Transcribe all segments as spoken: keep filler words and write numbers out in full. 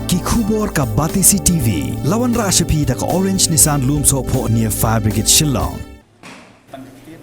Ki khubor ka Batesi T V, la wanrah sha phi da ka Orange Nissan Lumsohphoh near Fire Brigade Shillong.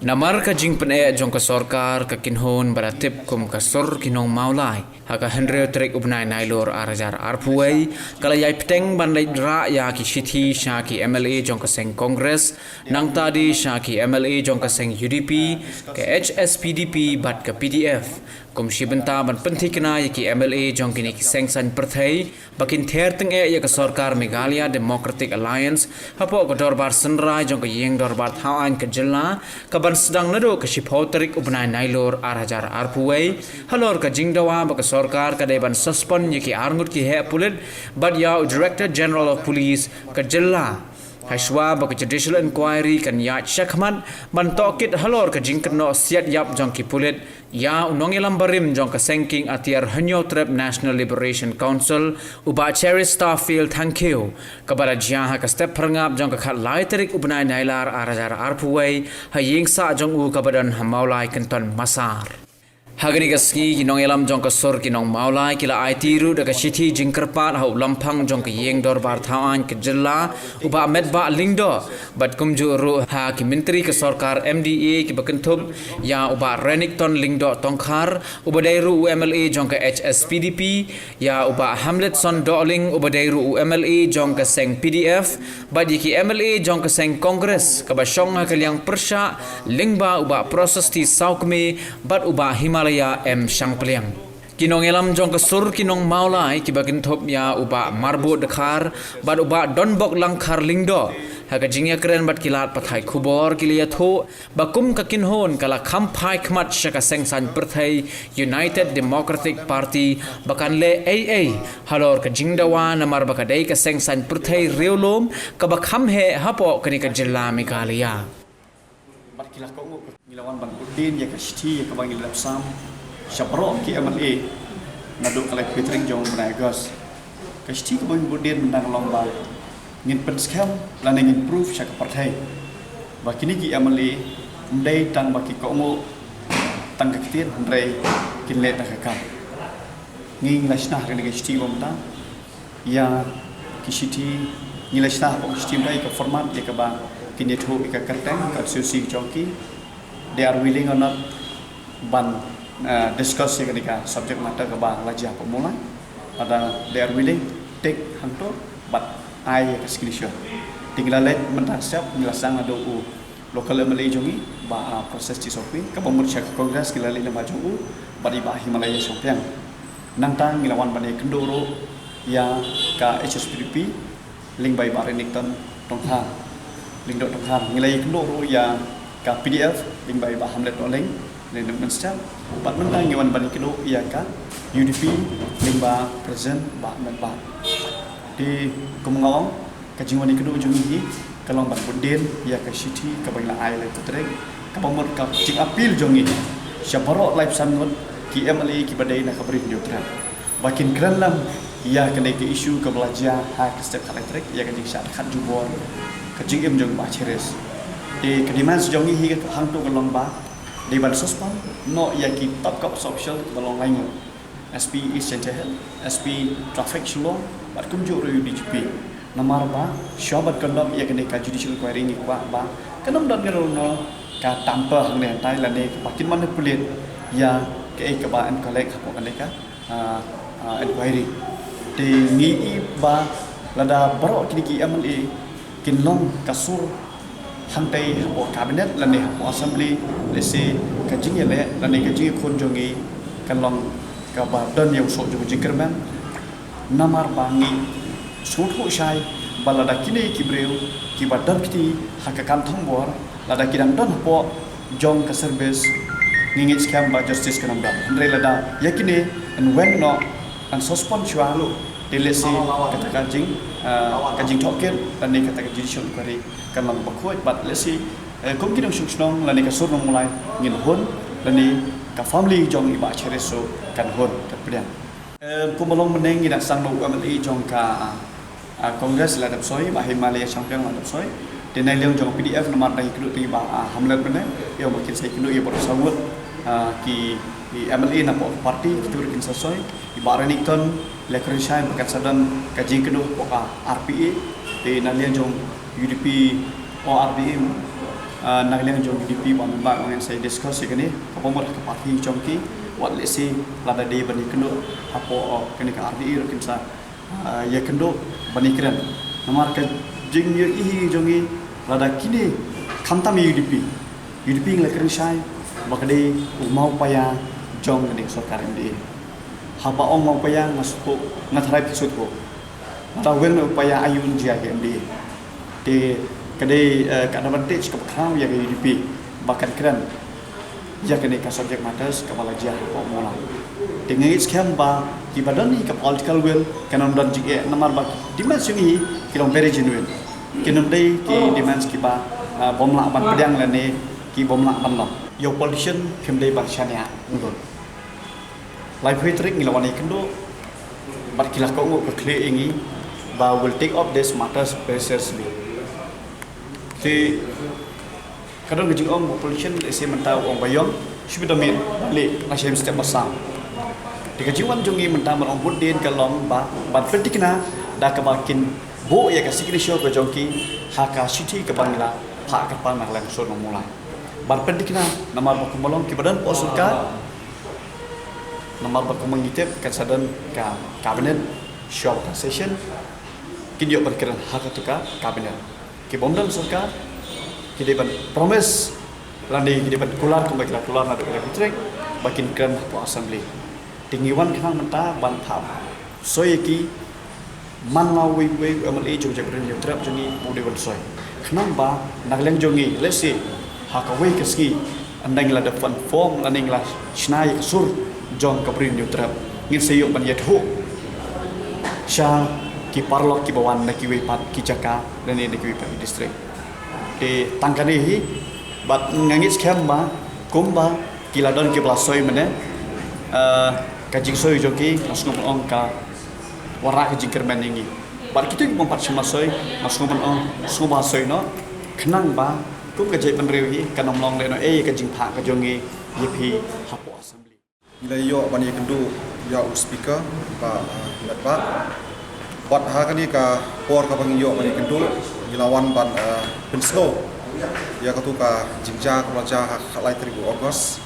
Namar ka jingpyneh jong ka sorkar, ka kynhun ba la tip kum ka Sur ki Nong Mawlai, ha ka hynriew tarik u bnai Nailur ar hajar arphew wei, ka la ïai bteng ban leit rah ïa ki shithi sha ki M L A jong ka seng Congress, nangta de sha ki M L A jong ka seng U D P, ka H S P D P bad ka P D F. Kum shi bynta ban pynthikna ïa ki M L A jong kine ki seng saiñ pyrthei ba kin ther tyngeh ïa ka sorkar Meghalaya Democratic Alliance hapoh ka dorbar synrai jong ka ïing dorbar thaw aiñ ka jylla, ka ban sdang naduh ka shiphew tarik u bnai Nailur ar hajar arphew wei, halor ka jingdawa ba ka sorkar ka dei ban suspend ïa ki arngut ki heh pulit bad ïa u Director General of Police ka jylla, hashwa ba ka judicial inquiry kan ïaid shakhmat ban tohkit halor ka jingkynnoh siat ïap jong ki pulit ïa u nongïalam barim jong ka seng kieng atiar Hynñiewtrep National Liberation Council, u Bah Cheristerfield Thangkhiew, kaba la jia ha ka step phyrngap jong ka khatlai tarik u bnai Nailar ar hajar arphew wei, ha ïing sah jong u kaba don ha Mawlai Kynton Massar. Ha kane ka sngi ki nongïalam jong ka Sur ki Nong Mawlai ki la aiti ruh da ka shithi jingkyrpad ha u Lamphang jong ka ïing dorbar thaw aiñ ka jylla, u Bah Metbah Lyngdoh, bad kumjuh ruh ha ki myntri ka sorkar M D A kiba kynthup ïa u Bah Renikton Lyngdoh Tongkhar, uba dei ruh u M L A jong ka H S P D P, ïa u Bah Hamletson Dohling, uba dei ruh u M L A jong ka seng P D F, bad ïa ki M L A jong ka seng Congress kaba shong ha ka liang pyrshah, lyngba u Bah Prasasti Sawkmie bad u Bah Himalaya M Shangpliang. Ki nongïalam jong ka Sur ki Nong Mawlai kiba kynthup ïa u Bah Marbud Dkhar bad u Bah Donbok Langkhar Lyngdoh, ha ka jingïakren bad ki lad pathai khubor ki la ïathuh ba kum ka kynhun ka la kham phai khmat sha ka seng saiñ pyrthei United Democratic Party ba kan leh ei ei halor ka jingdawa, namar ba ka dei ka seng saiñ pyrthei riewlum kaba kham heh hapoh kane ka jylla Meghalaya. Bad ki la kohnguh, ngi la wan ban bud dien ïa ka shithi ïa kaba ngi la dep sam sha baroh ki M L A naduh ka laiphew tarik jong u bnai August. Ka shithi kaba ngi bud dien mynta ka long ba ngin pynskhem lane ngin proof sha ka pyrthei ba kine ki M L A ym dei tang ba ki kohnguh tang ka ktien, hynrei kin leh tang ka kam. Ngi la shna ha kane ka shithi ba mynta ïa ki shithi, ngi la shna ha ka shithi mynta ïa ka format ïa kaba kin ïathuh ïa ka kyrteng, ka association jong ki, they are willing or not ban, eh, discuss ïa kane ka subject matter kaba la jia hapoh Mawlai. Lada they are willing, take hangto bad ai ïa ka signature. Te ngi la leit mynta step, ngi la sdang naduh u local M L A jong ngi, Bah, ah, Prasasti Sawkmie, kaba mut sha ka Congress ngi la leit lyngba jong u bad i Bah Himalaya Shangpliang. Nangta ngi la wan ban ïakynduh ruh ïa ka H S P D P lyngba i Bah Renikton Tongkhar, Lyngdoh Tongkhar. Ngi la ïakynduh ruh ïa ka P D F lyngba i Bah Hamlet Dohling, Lyngdoh Mynstep. Bad mynta ngi wan ban ïakynduh ïa ka U D P lyngba President Bah Metbah. Te kum nga ong, ka jingwan ïakynduh jong ngi hi ka long ban bud dien ïa ka shithi kaba ngi la ai ha ka tarik, kaba mut ka jingappeal jong ngi sha baroh laiphew san ngut ki M L A kiba dei na ka Ri Hynñiewtrep ba kin kren lang ïa kane ka issue kaba la jia ha ka step khatlai tarik, ïa ka jingshah dkhot jubor ka jingim jong Bah Cheris. Te ka demands jong ngi hi ka hangto ka long ba dei ban suspend noh ïa ki top cops official kiba long lai ngut, S P East Jaintia Hills, S P Traffic Shillong, bad kumjuh ruh ïa u D G P. Namar ba shuwa ban conduct ïa kane ka judicial inquiry ngi kwah ba kan ym don kano kano ka tamper hangne hangtai lane ba kin manipulate ïa kaei kaba yn collect hapoh kane ka, ah, ah, inquiry. Te ngi i ba lada baroh kine ki M L A kin long ka sur hangtai hapoh cabinet lane hapoh assembly, lehse ka jingïaleh lane ka jingïakhun jong ngi kan long kaba don ïa u soh jong ka jingkyrmen. Namar ba ngi sngewthuh shai ba lada kine ki briew kiba don kti ha ka kam thombor, lada ki dang don hapoh jong ka service, ngi ngeit skhem ba justice kan ym don. Hynrei lada ïa kine yn weng noh, yn suspend shuwa ruh, te lehse kata ka jing, ah, ka jingtohkit lane kata ka judicial inquiry kan long bakhuid bad lehse, eh, kum ki nongshong shnong lane ka sur Nongmawlai ngin hun lane ka family jong i Bah Cheris ruh kan hun, kan pdiang. Eh, kumba long mynne ngi dang sdang noh u M L A jong ka, ah, Congress la dep soi, Bah Himalaya Shangpliang la dep soi. Te na liang jong ka P D F namar dang ïakynduh te i Bah, ah, Hamlet mynne, ïa ma kin sa ïakynduh ïa baroh saw ngut, ah, ki, ki M L A napoh party, kito ruh kin sa soi, i Bah Renikton, Leh kren shai ba kan sa don ka jingkynduh hapoh ka R P A, te na liang jong U D P, o R P A, ah, na liang jong U D P ba mynba ngin sa discuss ïa kane, ka bym mut ka party jong ki, wat lehse lada dei ban ïakynduh hapoh, oh, kane ka R P A ruh kin sa, ah, ïakynduh ban ïakren. Namar ka jingïohi jong ngi lada kine khamtam ïa U D P. U D P ngi la kren shai ba ka dei u maw paia jong kane ka sorkar M D A. Haba ong maw paia nga sngewthuh, nga tharai phi sngewthuh. Nga tharai weng na u paia aïu un jia ka M D A. Te ka dei, eh, ka advantage kaba khraw ïa ka U D P ba kan kren ïa kane ka subject matters kaba la jia hapoh Mawlai. Te nga ngeit skhem ba kiba don hi ka political will kan ym don jingeh namar ba ki demands jong ngi ki long very genuine. Kin ym dei ki demands kiba, ah, bym lah ban pdiang lane ki bym lah ban long. Ïa u politician phim dei ban shaniah. Laiphew tarik ngi la wan ïakynduh bad ki la kohnguh ka khlieh ïa ngi ba we'll take up this matters very seriously. Te ka don ka jingong ba u politician lehse mynta u ong ba ïong, shu bit da miet, leh, la shem step ba sam. Te ka jingwan jong ngi mynta ban ong vote dien ka long ba ban pynthikna da kaba kin buh ïa ka signature ka jong ki ha ka shithi kaba ngi la phah kyrpang na ka liang ka sur Nongmawlai. Ban pynthikna namar ba kumba long kiba don hapoh sorkar, namar ba kumba ngi tip kan sa don ka cabinet, shuwa ka session, kin ïoh ban kren ha katu ka cabinet. Ki bym don sorkar ki dei ban promise lane ki dei ban kular kumba ki la kular naduh ka la bitrek ba kin kren hapoh assembly. Te ngi wan khnang mynta ban phah soi ïa ki man la uwei uwei u M L A jong ka Ri Hynñiewtrep jong ngi u dei ban soi. Khnang ba na ka liang jong ngi lehse ha kawei ka sngi ynda ngi la dep ban form lane ngi la shna ïa ka sur jong ka Ri Hynñiewtrep ngin sa ïoh ban ïathuh sha ki paralok kiba wan na kiwei pat ki jaka lane na kiwei pat ki district. Te tang kane hi bad nga ngeit skhem ba kumba ki la don kiba la soi mynne, eh, ka jingsoi jong ki nga sngewbha ban ong ka wanrah ka jingkyrmen ïa ngi. Bad kito ki bym pat shym la soi nga sngewbha ban ong sngewbha soi noh khnang ba kum ka jaitbynriew hi kan ym long lehnohei ïa ka jingphah ka jong ngi ïa phi hapoh assembly. Ngi la ïoh ban ïakynduh ïa u speaker ba, ah, Metbah. Bad ha kane ka por kaba ngi ïoh ban ïakynduh ngi la wan ban, ah, pynsngew ïa katu ka jingjia kaba la jia ha ka khatlai tarik u August.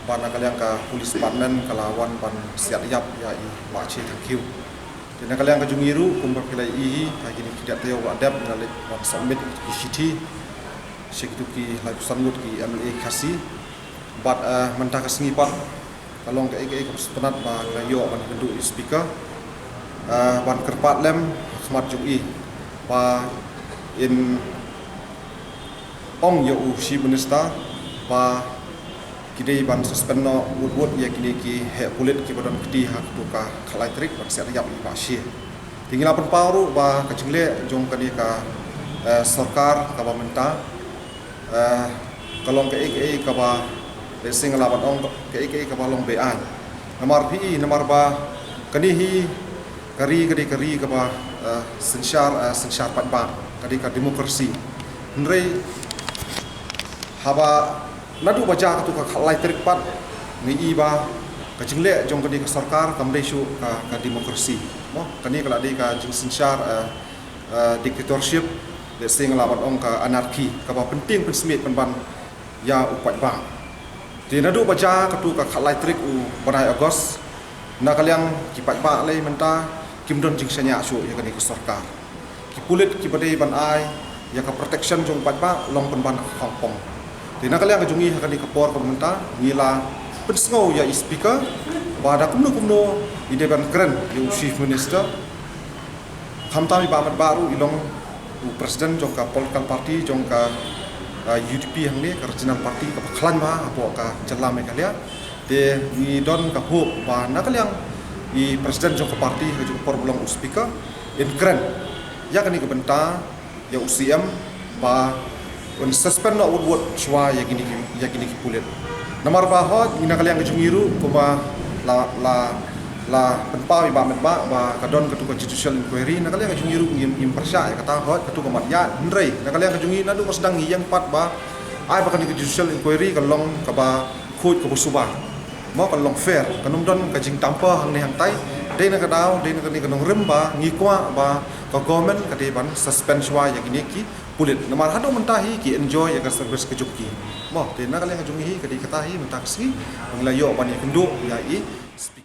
Ba na ka liang ka police department ka la wan ban siat ïap ïa i Bah Che Thangkhiew. Te na ka liang ka jong ngi ruh kumba phi la ïohi ha kine ki dei taïew ba la dep ngi la leit ban submit ki shithi sha kitu ki laiphew san ngut ki M L A Khasi. Bad, eh, mynta ka sngi pat ka long kaei kaei kaba sngewtynnat ba ngi la ïoh ban kynduh ïa u speaker, eh, ban kyrpad lem ha khmat jong i ba in ong ïa u chief minister ba ki dei ban suspend noh wut wut ïa kine ki heh pulit kiba don kti ha katu ka khatlai tarik ban siat ïap i Bah Che. Te ngi la pynpaw ruh ba ka jingleh jong kane ka, eh, sorkar kaba mynta, eh, ka long kaei kaei kaba, lehse nga lah ban ong kaei kaei kaba long be-aiñ. Namar phi i, namar ba kane hi ka ri ka dei ka ri kaba, eh, synshar, eh, synshar paidbah, ka dei ka democracy. Hynrei haba naduh ba jia katu ka khatlai tarik pat ngi i ba ka jingleh jong kane ka sorkar kam dei shuh ka, ka democracy. Mo, kane ka la dei ka jingsynshar, eh, eh, dictatorship, lehse nga lah ban ong ka anarchy kaba pyntieng pynsmiej pynban ïa u paidbah. Te naduh ba jia katu ka khatlai tarik u bnai August, na ka liang ki paidbah lei mynta kim don jingshaniah shuh ïa kane ka sorkar. Ki pulit kiba dei ban ai ïa ka protection jong u paidbah long pynban ha khongpong. Te na ka liang ka jong ngi ha kane ka por kaba mynta ngi la pynsngew ïa i speaker ba da kumno kumno i dei ban kren ïa u chief minister. Khamtam i Bah Metbah ruh i long u president jong ka political party jong ka, uh, U D P hangne, ka regional party kaba khlaiñ bha hapoh ka jylla Meghalaya. Te ngi don ka hope ba na ka liang i president jong ka party ha ka juh ka por ba long u speaker in kren ïa kane ka bynta ïa u C M ba un suspend noh wut wut shuwa ïa kine ki, ïa kine ki pulit. Namar ba hooid ngi na ka liang ka jong ngi ruh kumba la, la, la pynpaw i Bah Metbah ba ka don katu ka judicial inquiry, na ka liang ka jong ngi ruh ngim, ngim pyrshah ïa kata, hooid katu ka mat ïaid, hynrei na ka liang ka jong ngi naduh ba sdang ngi ïeng pat ba ai ba kane ka judicial inquiry ka long kaba khuid kaba suba. Mo, kan long fair, kan ym don ka jingtampa hangne hangtai. Dei na ka daw, dei na kane ka nongrim ba ngi kwah ba ka government ka dei ban suspend shuwa ïa kine ki pulit. Namar haduh mynta hi ki enjoy ïa ka service ka jong ki. Mo, te na ka liang ka jong ngi hi ka dei kata hi mynta ka sngi. Ba ngi la ïoh ban ïakynduh ïa i Speaker.